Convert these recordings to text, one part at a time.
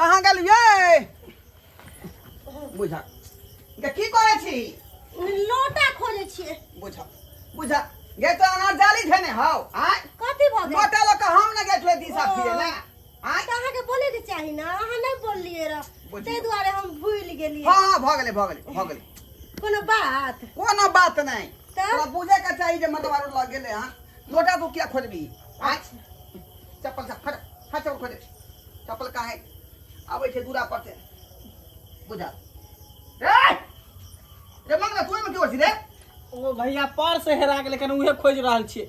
कहाँ गेलियै बुझा गे की करै छी लोटा खोजै छियै बुझा बुझा गे तो अनार जाली धेने हौ आय कथी भऽ गेल लोटा लऽ कऽ हम ने गेल छलै दिशा फिरे ने आय तऽ अहाँके बोलैके चाही ने अहाँ नहि बोललियै रह बुझियौ। ताहि दुआरे हम भूलि गेलियै हँ हँ भऽ गेलै भऽ गेलै भऽ गेलै कोनो बात कोनो बात नहि तऽ? तोरा बुझे के चाही जे मतलब आरो लग गेलै हँ लोटा तू किया खोजबी आय चप्पल से फट फट चप्पल खोजे चप्पल कहाँ है आबै छै दूरा पर से बुझा रे रे मंगला तू एहिमे की होइ छी रे ओ भैया पर्स हेरा गेलै कनि उहे खोजि रहल छियै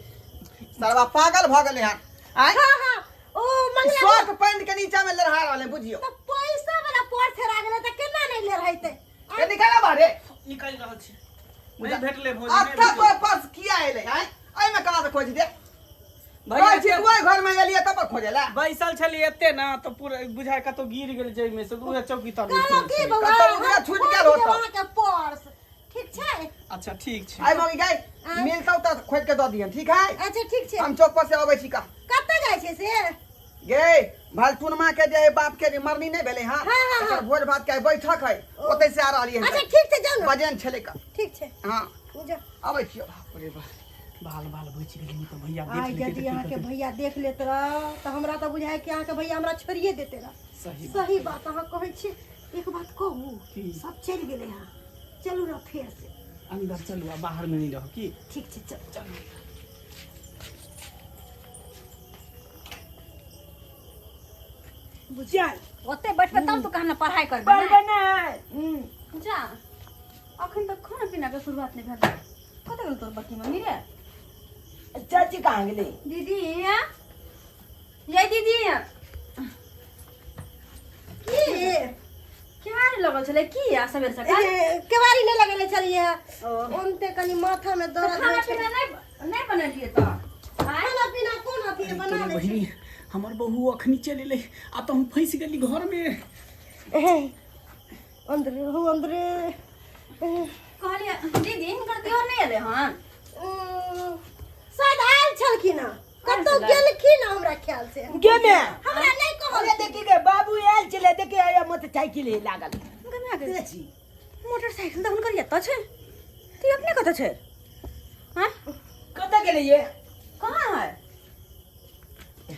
सरवा पागल भऽ गेलै हन आय हाँ हाँ ओ मंगला शर्ट पैंट के नीचा में लड़हा रहल है बुझियो तऽ पैसा वाला पर्स हेरा गेलै तऽ केना नहि ले रहते ए निकाल बाहरे निकलि रहल छी नहि भेटलै भौजी नहि अच्छा भेटलै। तोर पर्स किया एलै आय एहिमे कहाँ से खोज दे भैया कहै छी ओहि घर में एलियै तब पर खोजे ला बैसल छलियै एते ने तऽ पूरा बुझाय कतौ गिर गेल जाहिमे से उहे चौकी तर मे कहलहुँ की बौआ कतौ उजरा हम छूटि खोजि गेल होतौ। देब अहाँके पर्स ठीक छै अच्छा ठीक छै आइ मम्मी गई मिलतौ तऽ खोज के दऽ दिहन ठीक है अच्छा ठीक छै हम चौक पर से अबै छी का कतऽ जाइ छै से गे भलटुनमा के जे बाप के जे मरनी नहि भेलै हँ हाँ, हाँ, एकर भोज भात के आइ बैठक है ओतै से आ रहलियै अच्छा ठीक छै जाउ ने बजेन छलै का ठीक छै हाँ जाउ अबै छियौ बाप रे बाप बाल बाल बचि गेली तऽ भैया आइ देख लेतै यदि तऽ की अहाँके करतै? भैया देख लेत रह तऽ हमरा तऽ बुझाइ कि अहाँके भैया हमरा छोड़िए देते रह सही बात। सही बात अहाँ कहै छी एक बात कहू की? सब चलि गेलै हँ चलू ने फेर से अंदर चलू आ बाहर में नहीं रहो की ठीक छै चलू चलू चल ओते बैठबे तब तू कहना पढ़ाई करबे पढ़बे नहि जा अखन तक खाना पीना के शुरुआत नहीं भेल कतऽ गेल तोर बड़की मम्मी रे चाची कहाँ गेलै दीदी ये दीदी की केवाड़ी लगल छलै की आ सबेर सकाल ए, केवाड़ी नहि लगेने छलियै ओ। ओनते कनि माथा में तऽ दर्द खाना होइ छै पीना नहि नहि बनेलियै तऽ आँय? खाना पीना कोन अथी बना तोरे लै छै बहिनी हमर बहू अखनी चलि एलै आ तऽ हम फँसि गेली घरमे अंदरे हो अंदरे कहलियै दीदी हिनकर दियोर नहि एलै हन शायद आयल छलखिन हँ कतौ छलै? गेलखिन हँ हमरा ख्याल से गे मे हमरा नहि कहल अरे देखी गे बाबू आयल छलै देखी आया मोटरसाइकिल हे लागल हुनकर माय के देखी मोटरसाइकिल तऽ हुनकर एतऽ छै तऽ ई अपने कतऽ छै आँय कतऽ गेलै ये कहाँ है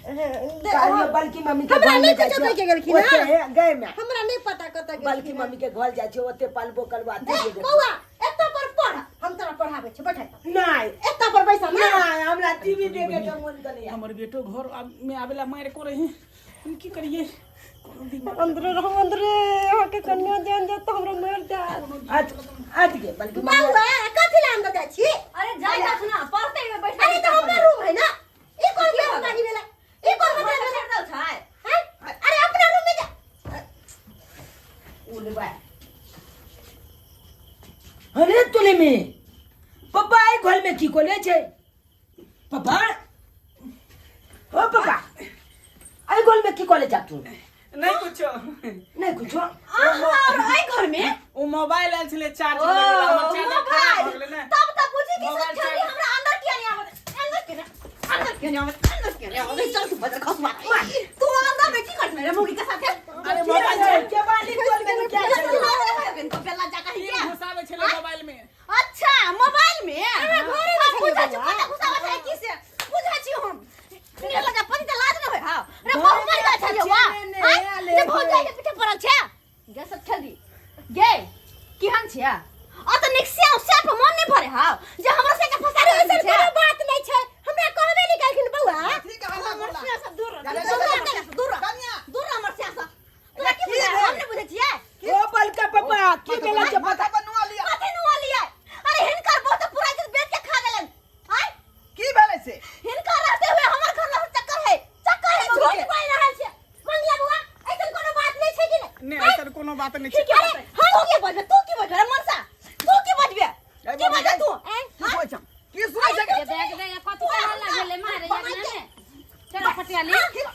काल्हि बल्कि मम्मी के हमरा घर नहि में जाइ कुछो छियै। कहि के गेलखिन ओते हँ। हे, गए में हमरा नहीं पता कतऽ बल्कि गेलखिन मम्मी के घर जाइ छियै ओते पालबो करबो आ ए, ते जेबो। बौआ एतऽ पर पढ़ हम तोरा पढ़ाबै छी बैठ एतऽ। नहि एतऽ पर बैस ना नहि हमरा टीवी देखे के मन करैया हमर बेटो घर में आबेला मारि करे है हम की करिए कोनो दिमाग अंदरे रहो अंदरे अहाँके कन्या जान जात तऽ हमरा मारि जायत हट हट गे बल्कि मम्मी बौआ कथी लए अंदर जाइ छी अरे जाय जाउ ना पढ़ते में बैठ अरे तऽ हमर रूम है ना ई कोन बेवकूफी भेलै ई कोन मतलब भेलै खरीदल छै हैं? अरे अपना रूम में जा उलबा अरे तोले में पप्पा आई घर में की कोले छे पप्पा ओ पप्पा आई घर में की कोले जा तू नहीं कुछो नहीं कुछो और एहि घर में ओ मोबाइल आयल छलै चार्ज ओ, लगेला हमर चार्जर खराब मोबाइल भऽ गेलै ने तब तऽ बुझी कि मोबाइल सब छौरी चार्ज- हमरा अंदर किया नहीं आवत अंदर किया नहीं अंदर किया नहीं आवत अंदर किया नहीं आवत चल तू बदल खसवा तू अंदर में की करत रे मुगी के साथे अरे मोबाइल चार्ज के बाली तोल में क्या छे तो बेला जा कहीं पिन घुसाबै छलै मोबाइल में अच्छा मोबाइल में घरे में हम बुझै छलियै छी बौआ। कतऽ घुसाबै छै की से बुझै छी हम नियर लगा पति तऽ लाज न होय हां रे बहु मर गेल छलियै वाह आँय, जे भौजाई के पीछे पड़ल छै गे सब खेली गे केहन छै अ तऽ निक से से पर मन नहीं भरे हां जे हमरा से के फंसा अरे देने ऐसन छै कोनो बात नहीं छै हमरा कहबे नहीं कलखिन बौआ ठीक है हल्ला हमर गुल्ला। से सब दूर रह जा, जा, दूर जा, रह जा, दूर रह कनिया। दूर रह हमर से सब तोरा की की बुझाय भेल? हम नहीं बुझै छियै ओ बलका पप्पा की भेला छे माथा पर नुआ लिया कथी नुआ लियै अरे हिनकर बहुत पूरा इज्जत बेच के खा गेलन आय की भेलै से हिनकर रहते हुए हमर घर लग चक्कर है चक्कर है झूठ बोल रहल छै मंगला बुआ ऐसन कोनो बात नहीं छै कि नहीं नहि ऐसन कोनो बात नहि छै अरे हम की बजबे तू की बजबे रे मनसा तू की बजबे ए, की बजबे तू की सुनै छौ की सुनै छौ ये देख दे ये कथी के हल्ला भेलै मारे ये ने चलो पटियाली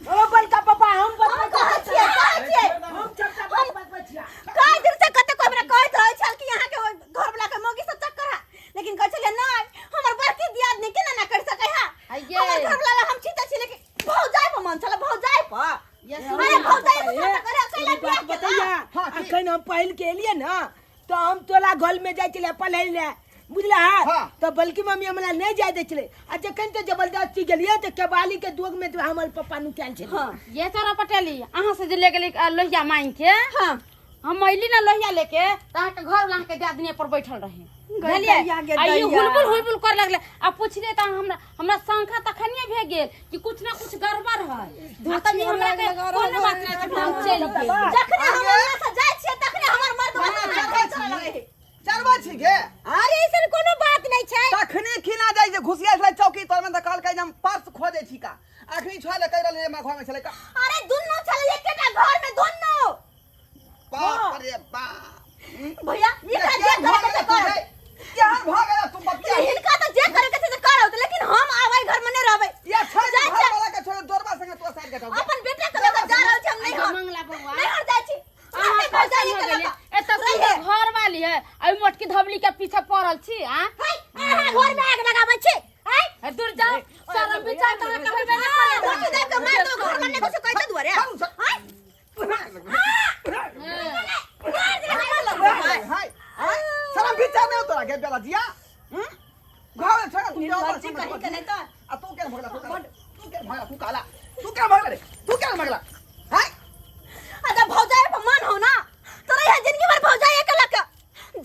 ओ बलका पप्पा हम हम बतबै कहै छियै कहै छियै हम चर्चा बतबै छियै कई दिन से कते कोई हमरा कहैत रहै छल कि यहाँ के घर वाला के मौगी सब चक्कर है लेकिन कहै छलियै नहीं हमर बड़की दियाद नहीं केना ना कर सकै है आइये। हमर घर वाला हम छीते छी लेकिन भौजाई पर मन छल भौजाई पर ये अरे भौजाई पर जखन हम पहिल के एलियै ने तऽ हम तोला घर में जाइ छलियै पढ़ै लए बुझला हाँ। तऽ बल्कि मम्मी हमरा नहि जाय दै छलै आ जखन तऽ जबरदस्ती गेलियै तऽ केबाली के दोग में तऽ हमर पप्पा नुकायल छलै हाँ ये तोरा पटेली अहाँ से जे ले गेली लोहिया मांग के हाँ हम अइली ना लोहिया लेके तऽ अहाँके घर वाला अहाँके दियादनी पर बैठल रहे बुझलियै दैया गे आ ई दैया। हुलबुल हुलबुल कर लगले आ पुछलियै तऽ हमरा हमरा शंका तखनिये भए गेल कि कुछ ना कुछ गड़बड़ है आ तभी हमरा के कोनो बात नहीं तखन हम चलि गेल जखने हम अंगना से जाइ छियै तखने हमर मर्द खाना हाथ चरबै चलऽ लगै छी है चरबै छी गे अरे ऐसन कोनो बात नहीं छै तखने खिना जाइ जे घुसिया छलै चौकी तर में तऽ कहलकै जे हम पर्स खोजै छी का अखनी छोड़ ले कहि रहलै हमरा घर में छलै का अरे दुन्नू छलै एकेटा घर में दुन्नू बाप रे बाप भैया एकरा जे करे के छै कर केहन भऽ गेल तू बतिया हिनका तऽ जे करे के छै से करत लेकिन हम आबै घर में नहीं रहबै या छोड़ जाइ घर छियै। वाला के छोड़ दोरबा संगे तोरा साइड के अपन बेटा के लऽ कऽ जा रहल छी हम नहीं आइ मंगला बउआ। नहीं हर जाइ छी अहाँ रहबै कैसन भौजाई हो के लऽ गेलियै? कऽ। एतऽ रहिहे। सुन्दर घर वाली है आ मोटकी धबली के पीछे पड़ल छी आ हाय अहाँ घर में आग लगाबै छी आय ए, दूर जाओ शरम विचार तोरा कभी बे नहीं हाँ, रोटी दाबि कऽ मारि दो घर में नहीं कुछ कहते दुआरे आय मार दे हमर लग हाय हाय शरम विचार नहीं तोरा के बेला जिया घर में छोड़ तू निर्लज्जी कहीं के नहीं तऽ आ तू केना भगला तू तू केना भगला तू काला तू केना भगला रे तू केना भगला हाय अच्छा भौजाई पर मन हो ना तोरा यहाँ जिंदगी भर भौजाई के लक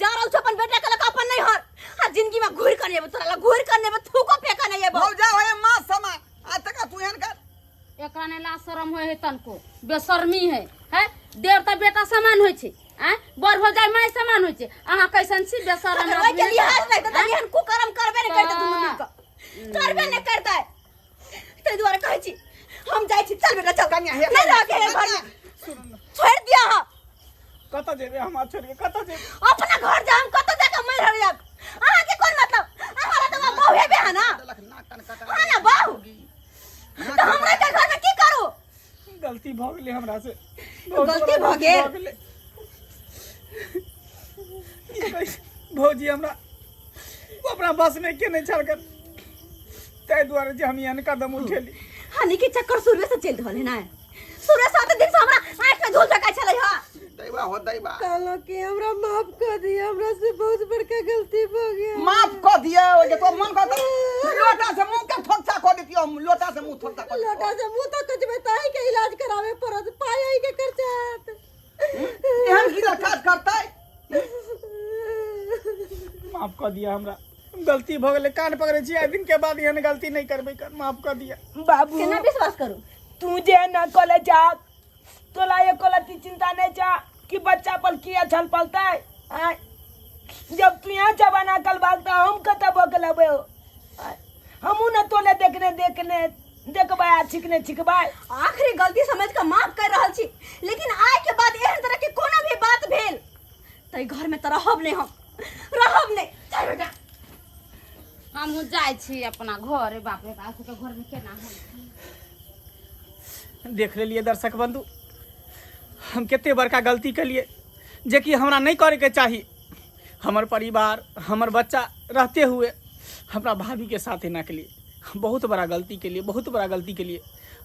जा रहल छौ अपन बेटा के लक अपन नहीं हर आ जिंदगी में घूर कर नहीं तोरा लग घूर कर नहीं थूको फेंका नहीं एबो भौजा होए माँ समा आ तक तू एहन कर एकरा ने ला शरम होय है तनको बेशर्मी है हैं देर तऽ बेटा समान होइ छै आँय बड़ भौजाइ माय समान होइ छै अहाँ कैसन छी बेशरम अगर ओहि के आदमी लिहाज नहीं तऽ एहन कुकर्म करबे नहीं करते दुनू मिल कऽ करबे नहीं करते ताहि दुआरे कहै छी हम जाइ छी चल बेटा चल कन्या हे नहीं रह के है घर में छोड़ दिया हाँ कतऽ जेबै हम छोड़ के कतऽ जेबै अपना घर जा हम कतऽ जाके मरि रहल आब अहाँके कोन मतलब अहाँ तऽ बहु हेबे है ना देलक नाक कान कटा हाँ ना बहु तऽ हमरा के घर में की करू गलती भऽ गेलै हमरा से गलती भऽ गेल? गेलै। की कहै छी, भौजी हमरा ओ अपना बस में के नहि छल ताहि दुआरे जे हम एहन कदम उठेली हानि के चक्कर शुरुए से चलि रहल है ना शुरुए से दिन से हमरा आँख में धूल झका छलै हँ दैबा हो दैबा कहलो कि हमरा माफ कर दिया हमरा से बहुत बड़का गलती भ गया माफ कऽ दियौ जे तो मन कर लोटा से मुंह के थोपचा कऽ देतियौ हम लोटा से मुंह थोपचा कऽ लोटा से मुंह तो कचबे ताही के इलाज करावे पड़त पाई आई के खर्चा आत एहन की काज करतै माफ कऽ दिया हमरा गलती भऽ गेलै कान पकड़ै छी आइ दिन के बाद एहन गलती नहि करबै कर माफ कऽ दिया बाबू केना विश्वास करू तू जे ना कॉलेज जा तोला एको लत्ती चिंता नहीं जा कि बच्चा पर किया छल पलता है आय? जब तू यहाँ जमाना कल भागता हम कतऽ भऽ लेबै हो आय? हमहूँ ने तोले देखने देखने देखबै आ छिकने छिकबै आखिरी गलती समझ के माफ कर रहल छी लेकिन आइ के बाद एहन तरह के कोनो भी बात भेल तऽ घर में तऽ रहब नहीं हम रहब नहीं चल बेटा हमहूँ जाइ छी अपना घरे बाप रे बाप के घर में केना होइ देख लेलियै दर्शक बंधु हम कते बड़का गलती केलियै जेकि हमरा नहि करैके चाही हमर परिवार हमर बच्चा रहते हुए हमरा भाभीके साथ एना केलियै बहुत बड़ा गलती केलियै बहुत बड़ा गलती केलियै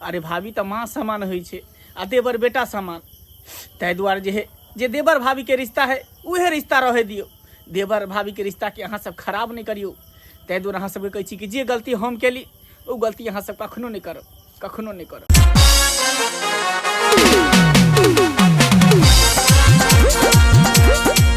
अरे भाभी तऽ माँ समान होइ छै आ देवर बेटा समान ताहि दुआरे जे है जे देवर भाभीके रिश्ता है उहे रिश्ता रहै दियौ देवर भाभीके रिश्ताके अहाँ सब खराब नहि करियौ ताहि दुआरे अहाँ सबके कहै छी कि जे गलती हम केली ओ गलती अहाँ सब कखनो नहि करब कखनो नहि करब